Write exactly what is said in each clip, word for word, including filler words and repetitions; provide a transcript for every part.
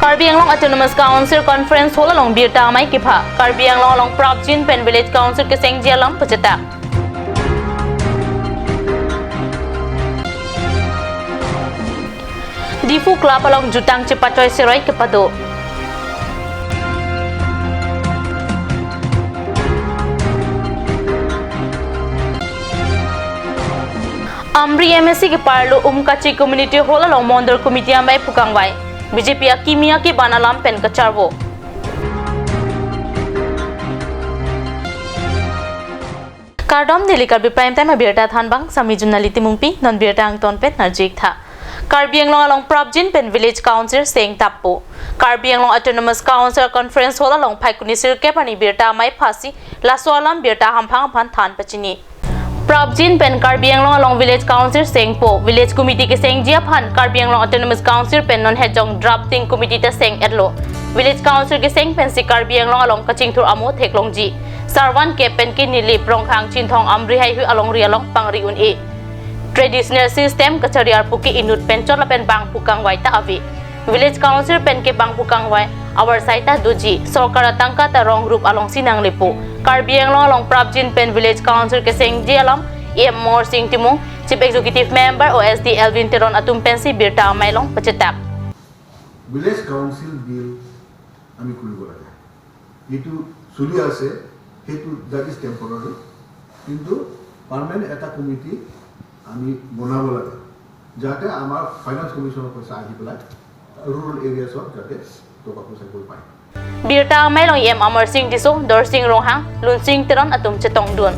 Karbi Anglong Autonomous Council Conference Hall along birta amei kepha. Karbi Anglong along prapjin pen Village Council kesengji alam pachetak. Diphu Club along jutang chepachoi seroi kepado. Amri M A C keparlo Umkachi Community Hall along Mondol Committee amei pukangvai. B J P akimi akiban alam pen kacharvo. Kardom, neli Karbi Prime Time abirta thanbang, sami Junali Timungpi, non birta angton pen narjik tha. Karbi Anglong along prapjin pen Village Council seng tappo. Karbi Anglong Autonomous Council Conference Hall along Phaikuni sirkep arni birta amei phasi, laso alam birta hamphang aphan than pachini. Prapjin pen Karbi Anglong along Village Council sengpo, Village Committee kesengji aphan Karbi Anglong Autonomous Council pen non hejong drafting committee ta seng-etlo. Village Council keseng pensi Karbi Anglong along kachingthur amo theklongji. Sarvan ke pen ke Nilip, Rongkhang, Chinthong, Amri haihui alongri along pangri un-e. Traditional system kachari arpu ke inut pen chot lapen bang pukangvai ta ave. Village Council pen ke bang pukangvai avarsai ta doji. Sorkar atangka ta rong rup alongsi nanglepo. Karbi Anglong along prapjin pen Village Council kesengji alam E M Amarsing Timung, Chief Executive Member O S D Elwin Teron atum pensi birta amei along pachetak. Village council bill আমি কৰিব লাগে। এইটো চলি আছে, সেইটো, that is temporary। কিন্তু পাৰ্মানেণ্ট এটা কমিটি আমি বনাব লাগে, যাতে আমাৰ ফাইনেন্স কমিশ্যনৰ পইচা আহি পেলাই ৰুৰেল এৰিয়াছত যাতে টকা পইচাবোৰ পায়। Birta amei along E M Amarsing Tisso, Dorsing Ronghang, Lunsing Teron atum chetongdun.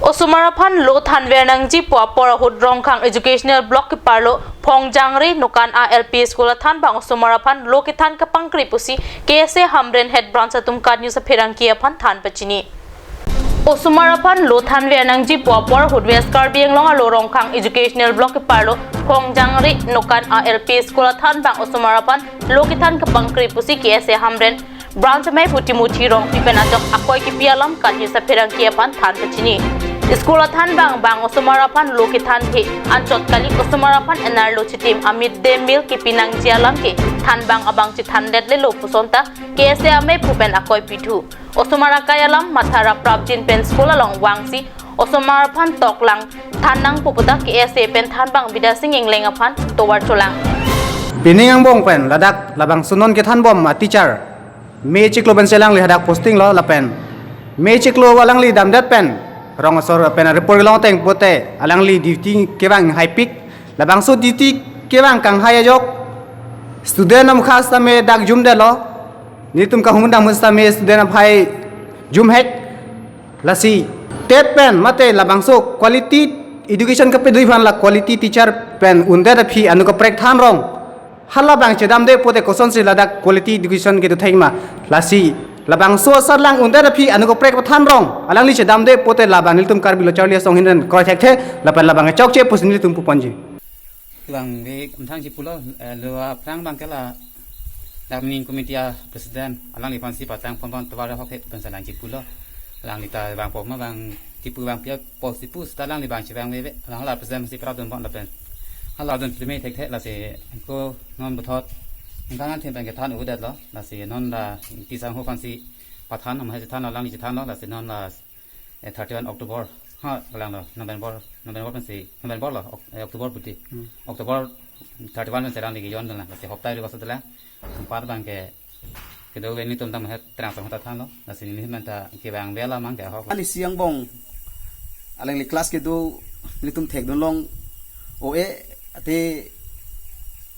Osomar aphan lo thanver nangji pu apor ahut Rongkhang Educational Block keparlo Phongjangre Nokan A L P School athanbang osomar aphan lo kethan kapangkri pusi K S A Hamren Head Branch atum kat news apherangke aphan than pachini. Osomar aphan lo thanver nangji pu apor ahut West Karbi Anglong arlo Rongkhang Educational Block keparlo Phongjangre Nokan A L P School athanbang osomar aphan lo kethan kapangkri pusi K S A Hamren Branch amei pu Timothy Rongpi pen ajok akoi kipi alam kat news apherangke aphan than pachini. School athanbang bang osomar aphan lo kethan he anchot kali, osomar aphan enar lo chitim a mid day meal kipi nangji alam ke thanbang abang chethandet lelo puson ta K S A amei pu pen akoi pithu. Osomar akai alam matha ra prapjin pen school along vangsi osomar aphan toklang than nangpo puta K S A pen thanbang Bidya Sing Engleng aphan tovar cholang. Pining angbong pen ladak labangso non kethanbom a teacher me chiklo pensi alangli hadak posting lo lapen me chiklo alangli damdet pen rong asor pen report long ateng pote alangli duty kevang haipik. Labangso duty kevang kanghai ajok student amkha sitame dak jumdetlo. Nelitum kahumdam sitame student aphai jumhek. Lasi TET pen mate labangso quality education kapedui aphan la quality teacher pen undet aphi anu kaprek than rong. Halabang chedamde pote kosonsi ladak quality education kedo thekma. Lasi labangso asarlang undet aphi anu kaprek pathan rong. Alangli chedamde pote labang nelitum Karbi Lo Charli Asong ahin pen kroi thekthe lapen labang chokche pusi nelitum puponji. Bang ve amthang chipulo, eh, lo aphrang bang ke ladak ning committee a president, alangliphansi patang ponpon tovar hok he pensa nang chipulo. Alangli ta bang poma bang chipu bang pia pos chipu seta alangli bang chevang veve. Alang hala president si prapdun pon lapen hala dun prime thekthe lasi ko non bothot ingkang an them pen kethan udetlo. Lasi non la tisang ho aphansi pathan, ham hai chethan, alangli chethanlo. Lasi non la, eh, thirty-one October. Ha, kalanglo, November, November pensi, November lo, Ok-, eh, October puti. Hmm. October thirty-one pensi alangli keyon dunlang, lasi hopta ri basa dunlang. Anpar bang ke, kedo ke nelitum dam het terang sama ta thanlo, lasi neli men ta kevang bela mang ke ahok. Ani siang bong, alangli class kedo, nelitum thekdun long, o e, ate,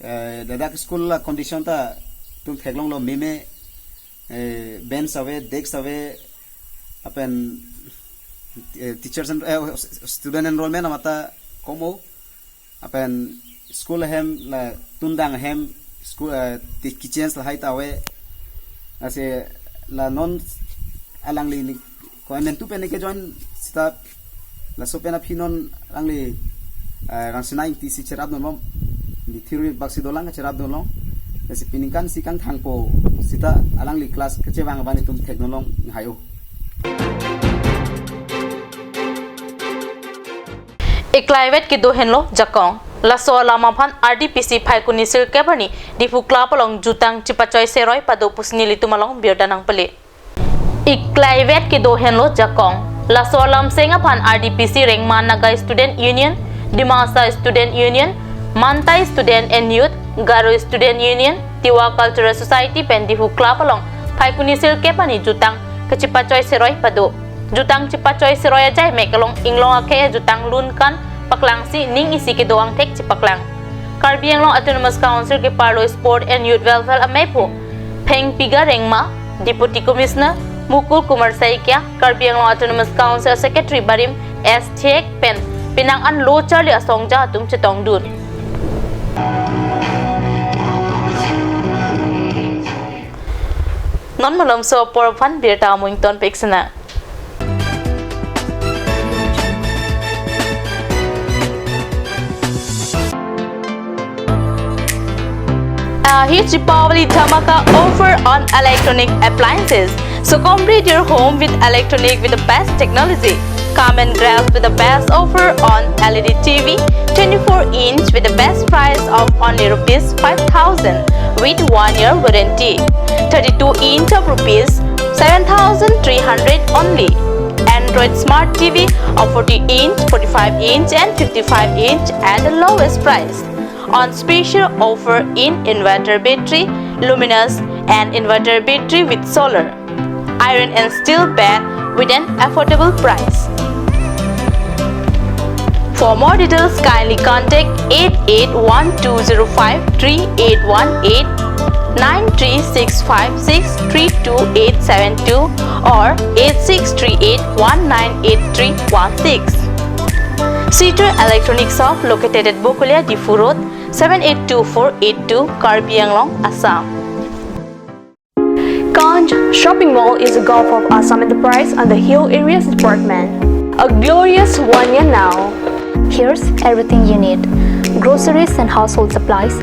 eh, ladak school la condition ta, tum theklonglo meme, eh, bench ave, desk ave, lapen, eh, teachers en-, eh, student enrollment amat ta komo, lapen school ahem la tundang ahem school, eh, ti-, kitchens lahai ta ave, lasi la non alangli ni ko emen tu pen ke join seta laso pen aphi non alangli, eh, Rangsina Ingti si cherapdun bom. Ni theory bak si dolang cherapdun long. Lasi peningkan si kangthangpo seta alangli class kachevang abang nelitum thekdun long hai o. Eklaivet kedo henlo jakong. Laso alam aphan R D P C Phaikuni sirkep arni Diphu Club along jutang chipachoi seroi pado pusi nelitum along birta nangpale. Iklaivet kedo henlo jakong. Laso alam seng aphan R D P C Rengma Naga Student Union, Dimasa Student Union, Mantai Student and Youth, Garo Student Union, Tiwa Cultural Society pen Diphu Club along Phaikuni sirkep arni jutang kachipachoi seroi pado. Jutang chipachoi seroi ajai mek along inglong akhei ajutang lunkan paklangsi ning isi kedo angthek chipaklang. Karbi Anglong Autonomous Council keparlo Sport and Youth Welfare amei aphu Phengpiga Rengma, Deputy Commissioner Mukul Kumar Saikia, Karbi Anglong Autonomous Council Secretary Barim S Thiek pen penang an lo charli asongja atum chetongdun. Non malomso apor aphan birta amung ton pek sena. A huge Deepavali dhamaka offer on electronic appliances. So complete your home with electronic with the best technology. Come and grab with the best offer on L E D T V, twenty-four inch with the best price of only rupees five thousand with one year warranty. Thirty-two inch of rupees seven thousand three hundred only. Android Smart T V of forty inch, forty-five inch and fifty-five inch at the lowest price. On special offer in inverter battery, luminous and inverter battery with solar, iron and steel bed with an affordable price. For more details, kindly contact eight eight one two zero five three eight one eight, nine three six five six three two eight seven two or eight six three eight one nine eight three one six. Cedar Electronic Shop located at Bokolia, Diphu Road, seven eight two four eight two, Karbi Anglong, Assam. Kanj Shopping Mall is a Gulf of Assam Enterprise under Hill Areas Department. A glorious one year now. Here's everything you need: groceries and household supplies,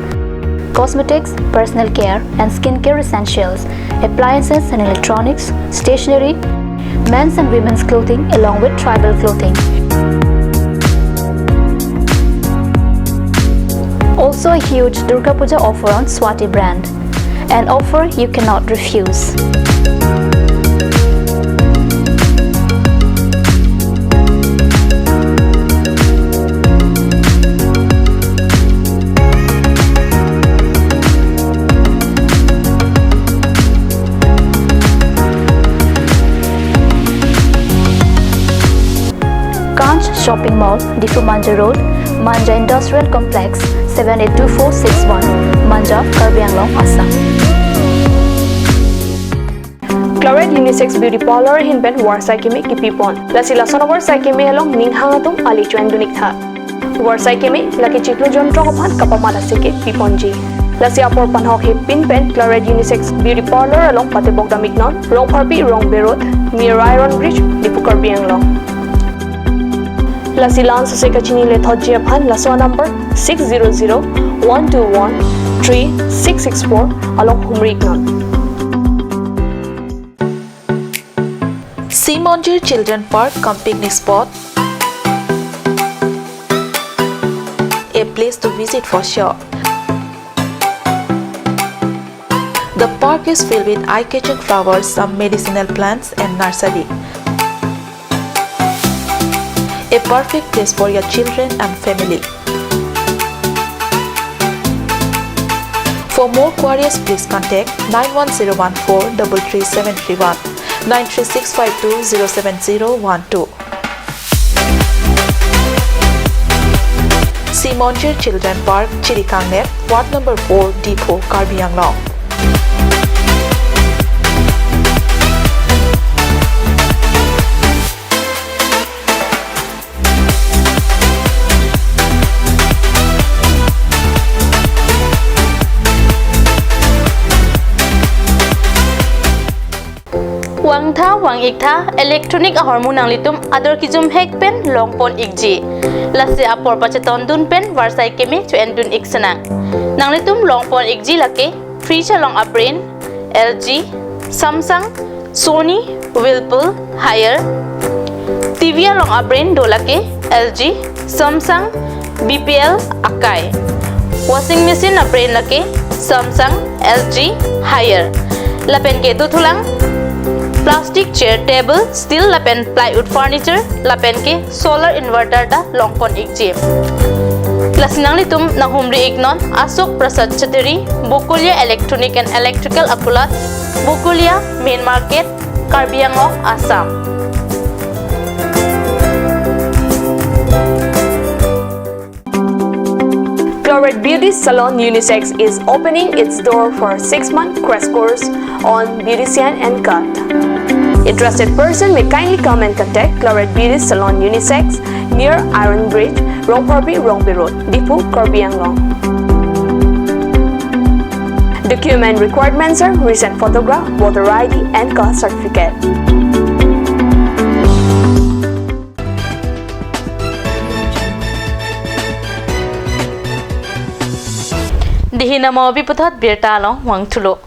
cosmetics, personal care and skincare essentials, appliances and electronics, stationery, men's and women's clothing along with tribal clothing. Also a huge Durga Puja offer on Swati brand. An offer you cannot refuse. Kanj Shopping Mall, Diphu Manja Road, Manja Industrial Complex, seven eight two four six one, Manja, Karbi Anglong, Assam. Claret Unisex Beauty Parlor ahin pen varsai keme kipipon. Lasi lason avarsai keme along ning hang atum ali cho-en dun-ik tha. Varsai keme lake chiklo jonthrok aphan kapamat aseke piponji. Lasi apor panhok hepin pen Claret Unisex Beauty Parlor along patebok dam-iknon, Rongpharpi Rongbe Road, near Iron Bridge, Diphu, Karbi Anglong. Lasi la-an sose kachini lethotji aphan laso number six zero zero one two one three six six four along humri-iknon. Sea Monjir Children Park cum picnic spot, a place to visit for sure. The park is filled with eye-catching flowers, some medicinal plants and nursery. A perfect place for your children and family. For more queries, please contact nine one zero one four double three seven three one, nine three six five two zero seven zero one two. Sea Monjir Children Park, Chirikangner, Ward number four, Diphu, Karbi Anglong. Vangtha, vang-iktha, electronic ahormu nanglitum ador kejum hek pen longpon-ikji. Lasi apor pachetondun pen varsai keme cho-endun-ik senang. Nanglitum longpon-ikji lake fridge along abrand L G, Samsung, Sony, Whirlpool, Haier. T V along abrand do lake L G, Samsung, B P L akai. Washing machine a brand lake Samsung, L G, Haier. Lapen ke dothulang plastic chair, table, steel lapen plywood furniture, lapen ke solar inverter ta longpon ikji. Lasi nanglitum nanghumri iknon Ashok Prasad Chaudhary, Bokolia Electronic and Electrical Akulat, Bokolia Main Market, Karbi Anglong, Assam. Cloret Beauty Salon Unisex is opening its door for six-month crash course on beautician and cut. Interested person may kindly come and contact Cloret Beauty Salon Unisex near Iron Bridge, Rongpharpi, Rongpi Road, Diphu, Karbi Anglong. Document requirements are recent photograph, voter I D and caste certificate. Dihina maobi puthot birta along vangthulo.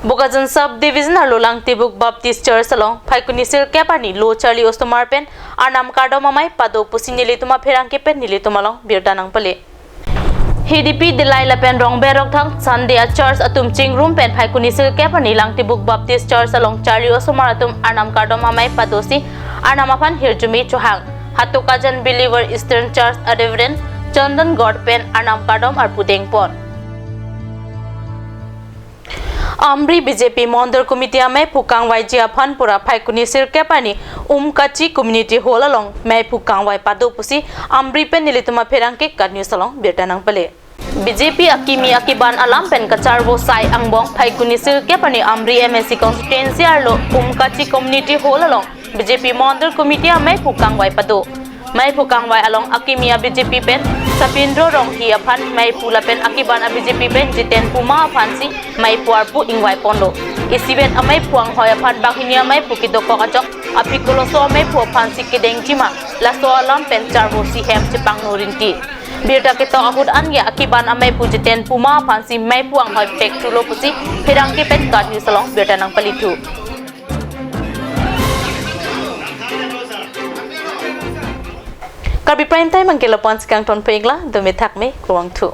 Bokajan Sub Division arlo Langtibuk Baptist Church along Phaikuni sirkep arni lo charli osomar pen Arnam kardom amei pado pusi nelitum apherangke pen nelitum along birta nangpale. Hidipi Dillai lapen Rongber Rongthang Sunday a church atum chingrum pen Phaikuni sirkep arni Langtibuk Baptist Church along charli osomar atum Arnam kardom amei padosi Arnam aphan hirjume chohang. Hatokajan Believer Eastern Church a Reverend Chandan Gaur pen Arnam kardom arpu dengpon. Amri B J P Mondol Committee ameiphu kangvaiji aphan pura Phaikuni sirkep arni Umkachi Community Hall along meiphu kangvai pado pusi Amri pen nelitum apherangke KAT News along birta nangpale. B J P akimi akiban alam pen kacharvo sai angbong Phaikuni sirkep arni Amri M A C constituency arlo Umkachi Community Hall along B J P Mondol Committee ameiphu kangvai pado. Meiphu kangvai along akimi a B J P pen Sapindro Ronghi aphan meiphu lapen akiban a B J P pen Jiten Puma aphansi meiphu arpu ingvai ponlo. Isivet ameiphu anghoi aphan banghini ameiphu kedokok ajok aphi koloso ameiphu aphansi kedengji ma, laso alam pen charvosi hem chepangno rinti. Birta ketok ahut an ke akiban ameiphu Jiten Puma aphansi meiphu anghoi pek thulo pusi pherangke pen KAT News along birta nangpalithu. Karbi Prime Time anke lapu-an si kangtonpik la, dome thakme, kurvangthu.